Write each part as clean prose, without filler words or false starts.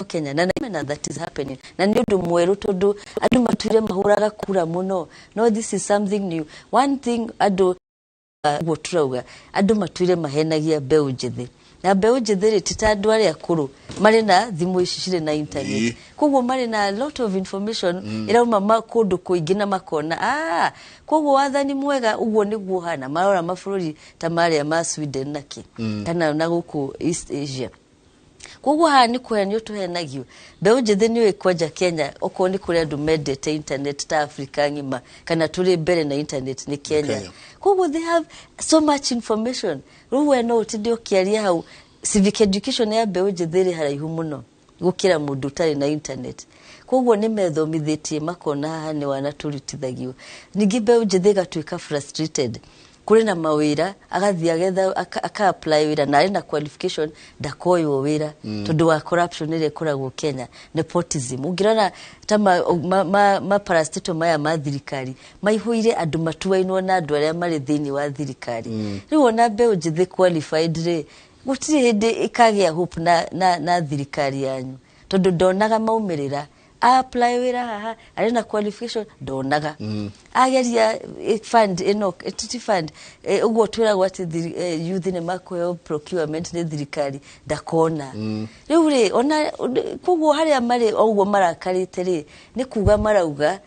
Kenya na that is happening, na nĩ ũndũ mwerũ tondũ andũ matwire mahũraga kura mũno. No this is something new. One thing andũ, ũguo turauga, andũ matwire mahenagia mbeũ njĩthĩ, na mbeũ njĩthĩ rĩ, ti ta andũ arĩa akũrũ marĩ na thimũ ici cirĩ na internet. Koguo marĩ na a lot of information ĩrauma kũndũ kũingĩ na makona, koguo wathani mwega ũguo nĩguo hana. Marora mabũrũri ta marĩa ma Sweden naki kana na gũkũ East Asia. Koguo haha nĩ kũhenio tũhenagio. Mbeũ njĩthĩ nĩ kwanja Kenya, okorwo nĩ kũrĩ andũ mendete internet ta Africa ng'ima kana tũrĩ mbere na internet, nĩ Kenya. Kenya. Koguo they have so much information. Rĩu we no ũtinde ũkĩaria hau. Civic education ya mbeũ njĩthĩ ĩrĩ haraihu mũno gũkĩra mũndũ ũtarĩ na internet. Koguo nĩ methomithĩtie, makona haha nĩ wana tũrutithagio. Ningĩ mbeũ njĩthĩ ĩgatuĩka frustrated. Kũrĩ na mawĩra, agathiĩ agetha aka apply wĩra na arĩ na qualification, ndakoywo wĩra tondũ wa corruption ĩrĩa ĩkoragwo Kenya, nepotism. Ũngĩrora ta ma parastatal maya ma thirikari, maihũire andũ matuainwo na andũ arĩa marĩ thĩinĩ wa thirikari. Rĩu ona mbeũ njĩthĩ qualified rĩ, gũtirĩ hĩndĩ ĩkagĩa hope na thirikari yanyu tondũ ndonaga maumĩrĩra. Apply wĩra haha arĩ na qualification, ndonaga. Ageria fund ĩno, titi fund, ũguo twĩragwo atĩ youth nĩ makũheo procurement nĩ thirikari, ndakona. Rĩu rĩ, ona koguo harĩa marĩ o ũguo marakarĩte rĩ, nĩ kuga marauga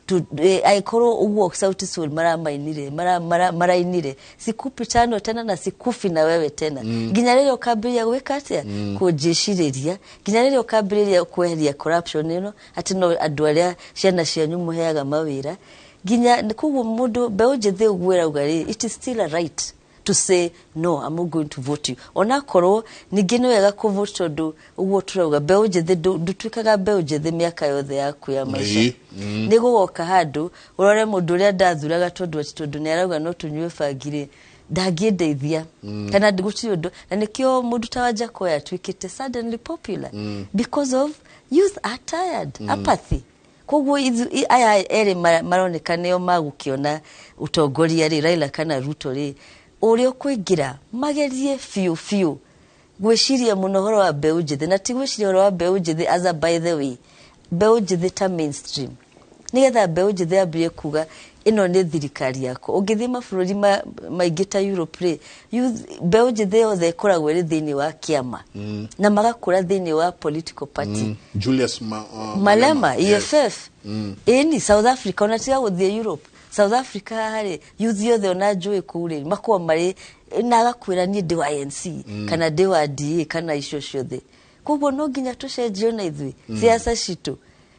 angĩkorwo ũguo Sauti Sol maramainire, marainire "Sikupi tano tena na sikufi na wewe tena", nginya rĩrĩa ũkambĩrĩria gwĩka atĩa, kũnjĩcirĩria, nginya rĩrĩa ũkambĩrĩria kweheria corruption ĩno atĩ no andũ arĩa ciana cianyu mũheaga mawĩra nginya. Koguo mũndũ mbeũ njĩthĩ ũguo ĩrauga rĩ, it is still a right to say, "No, I'm not going to vote you." Onakorwo ningĩ nĩ wega kũvote tondũ ũguo tũrauga, mbeũ njĩthĩ ndũtuĩkaga mbeũ njĩthĩ mĩaka yothe yaku ya maica. Nĩ gũgoka handũ ũrore mũndũ ũrĩa ndathuraga tondũ atĩ tondũ nĩ arauga no tũnyue bangi rĩ, ndangĩndeithia kana gũtirĩ ũndũ. Na nĩkĩo mũndũ ta Wanjakoya atuĩkĩte suddenly popular, because of youth are tired, apathy. Koguo aya erĩ maroneka nĩo magũkĩona ũtongoria rĩ, Raila kana Ruto rĩ, ũrĩa ũkũingĩra magerie biũ biũ gwĩciria mũno ũhoro wa mbeũ njĩthĩ, na ti gwĩciria ũhoro wa mbeũ njĩthĩ as a by the way, mbeũ njĩthĩ ta mainstream, nĩgetha mbeũ njĩthĩ yambĩrĩrie kuga ĩno nĩ thirikari yakwa. Ũngĩthiĩ mabũrũri maingĩ ta Europe rĩ, mbeũ njĩthĩ yothe ĩkoragwo ĩrĩ thĩinĩ wa kĩama na magakũra thĩinĩ wa political party. Julius Malema, Yes. EFF. Ĩni South Africa, ona tiga gũthiĩ Europe, South Africa harĩ youth yothe ona njũĩ kũu rĩ, makoragwo marĩ na agakwĩra, "Niĩ ndĩ wa ANC kana ndĩ wa DA," kana icio ciothe. Koguo no nginya tũcenjie ona ithuĩ siasa citũ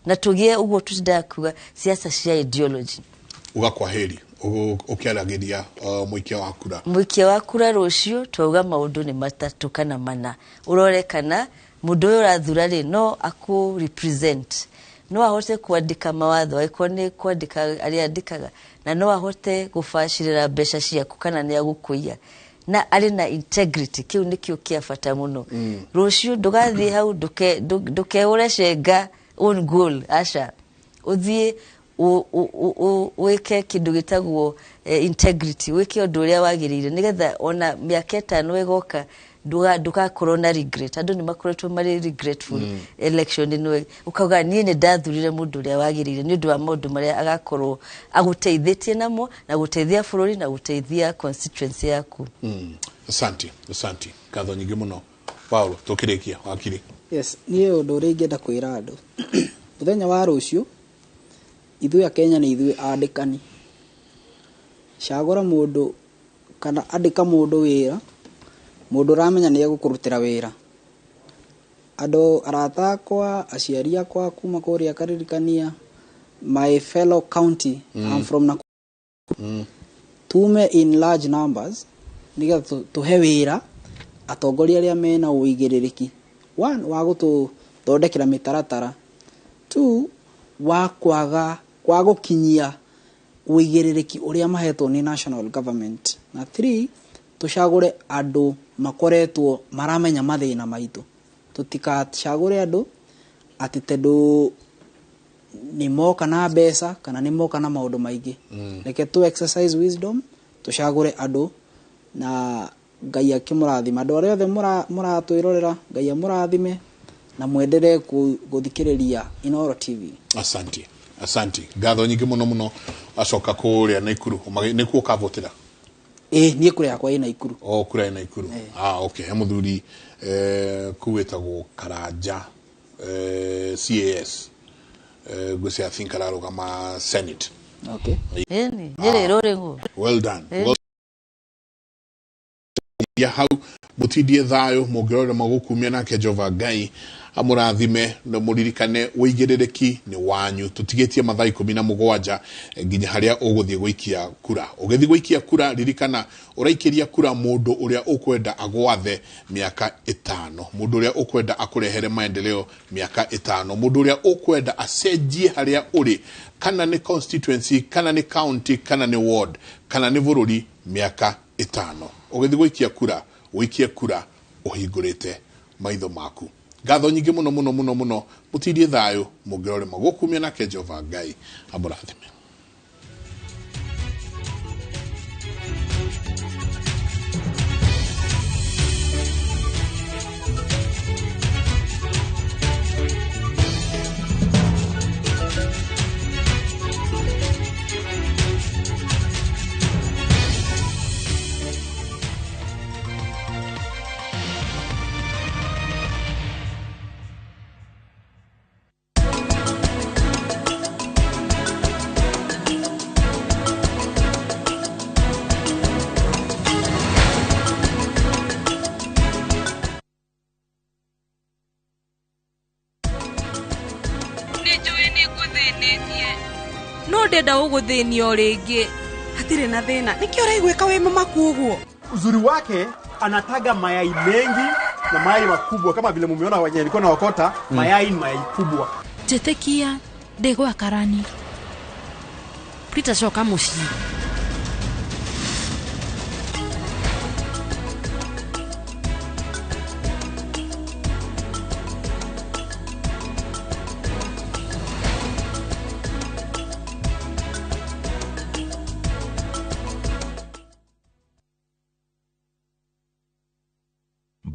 na tũgĩe ũguo tũtindaga kuga siasa cia ideology. Uga kwa heri ũkĩaragĩria mũikia wa kura. Mũikia wa kura rũciũ, twauga maũndũ nĩ matatũ kana mana. Ũrore kana mũndũ ũyũ ũrathura rĩ, no akũ represent, no ahote kwandĩka mawatho angĩkorwo nĩ kwandĩka arĩa andĩkaga, na no ahote gũbacĩrĩra mbeca ciaku kana nĩ agũkũiya, na arĩ na integrity. Kĩu nĩkĩo kĩa bata mũno. Rũciũ ndũgathiĩ hau ndũkeũre cenga own goal, aca. Ũthiĩ wĩke kĩndũ gĩtagwo integrity, wĩke ũndũ ũrĩa wagĩrĩire nĩgetha ona mĩaka 5 ĩgoka ndũgakorwo na regret. Andũ nĩ makoretwo marĩ regretful election ĩno, ũkauga, "Niĩ nĩ ndathurire mũndũ ũrĩa wagĩrĩire," nĩ ũndũ wa maũndũ marĩa agakorwo agũteithĩtie namo na gũteithia bũrũri na gũteithia constituency yaku. Asante, asante, ngatho nyingĩ mũno Paulo. Tũkĩrĩkia, wakiri. Yes, niĩ ũndũ ũrĩa ingĩenda kwĩra andũ mũthenya wa rũciũ, ithuĩ a Kenya nĩ ithuĩ andĩkani. Cagũra mũndũ kana andĩka mũndũ wĩra, mũndũ ũramenya nĩ egũkũrutĩra wĩra. Andũ arata akwa, aciari akwa kuma kũrĩa Karirikania, my fellow county, I'm from Nakuru, tume in large numbers nĩgetha tũhe wĩra atongoria arĩa mena ũigĩrĩrĩki, one, wa gũtũthondekera mĩtaratara, two, wa kwaga wa gũkinyia ũigĩrĩrĩki ũrĩa mahetwo nĩ national government, na three, tũcagũre andũ makoretwo maramenya mathĩna maitũ. Tũtikacagũre andũ atĩ tondũ nĩ moka na mbeca kana nĩ moka na maũndũ maingĩ. Reke tu exercise wisdom, tũcagũre andũ, na Ngai akĩmũrathima. Andũ arĩa othe mũratwĩrorera, Ngai amũrathime. Na mwendelee guthikiriria Inooro TV. Asante, asante, ngatho nyingĩ mũno mũno. Acoka kũrĩa Naikuru nĩkuo ũkavotera? Ĩ, niĩ kura yakwa ĩ Naikuru. O kura ĩ Naikuru. Ah, okay. He mũthuri kuu wĩtagwo Karanja, CAS, ngwĩciria I think ararũgama Senate. Okay. Ĩni Nyĩrĩ rũrĩng'ũ. Well done. Well ya hau mutindie thayo mũngĩrorera magũkumia nake Jehova Ngai amũrathime na mũririkane ũigĩrĩrĩki nĩ wanyu. Tũtigĩtie mathaa 17 nginya harĩa ũgũthiĩ gũikia kura. Ũgĩthiĩ gũikia kura, ririkana ũraikĩria kura mũndũ ũrĩa ũkwenda agwathe mĩaka 5, mũndũ ũrĩa ũkwenda akũrehere maendeleo mĩaka 5, mũndũ ũrĩa ũkwenda acenjie harĩa ũrĩ, kana nĩ constituency, kana nĩ county, kana nĩ ward, kana nĩ bũrũri mĩaka 5. Ũgĩthiĩ gũikia kura, ũikie kura ũhingũrĩte maitho maku. Ngatho nyingĩ mũno mũno mũno mũno. Mũtindie thayũ mũngĩrore magũkumia nake Jehova Ngai amũrathime. No ndenda gũgũthĩnia o rĩngĩ. Hatirĩ na thĩna, nĩkĩo ũraiguĩka wĩ mũmaku ũguo? Uzuri wake anataga mayai mengi na mayai makubwa, kama vile mumeona wenye nilikuwa naokota. Mayai ni mayai kubwa. Njĩtĩkia ndĩ gwa karani. Peter, coka mũciĩ.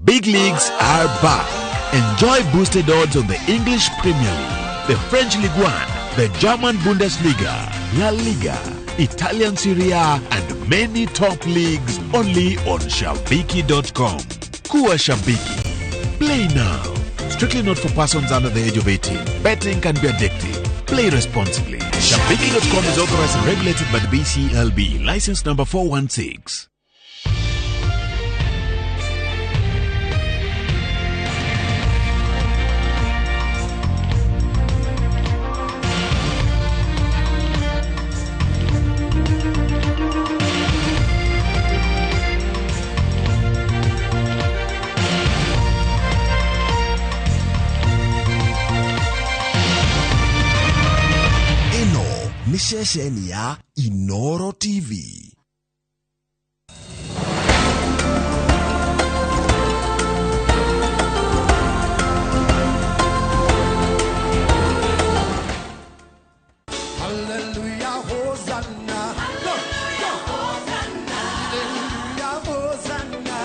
Big leagues are back. Enjoy boosted odds on the English Premier League, the French Ligue 1, the German Bundesliga, La Liga, Italian Serie A, and many top leagues only on Shabiki.com. Kuwa Shabiki. Play now. Strictly not for persons under the age of 18. Betting can be addictive. Play responsibly. Shabiki.com is authorized and regulated by the BCLB. License number 416. Nĩ ceceni ya Inooro TV. Hallelujah, Hosanna. Hallelujah, Hosanna. Hallelujah, Hosanna.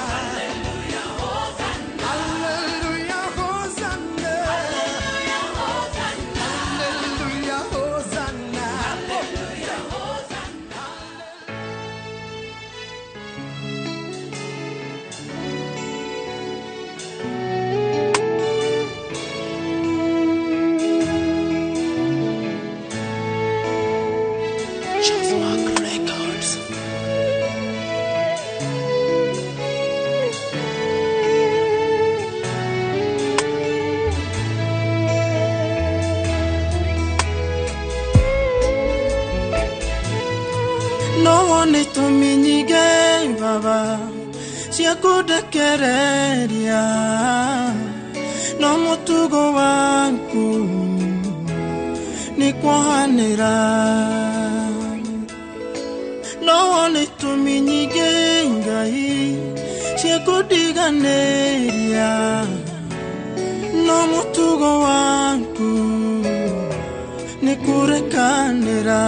Hallelujah, Hosanna. Hallelujah, Hosanna. Hallelujah, Hosanna. Chasmark Records. No one itũmi nyingĩ baba cia kũndekereria, no mũtugo waku nĩ kuohanĩra. No wone itũmi nyingĩ Ngai cia kũndiganĩria, no mũtugo waku nĩ kũrekanĩra.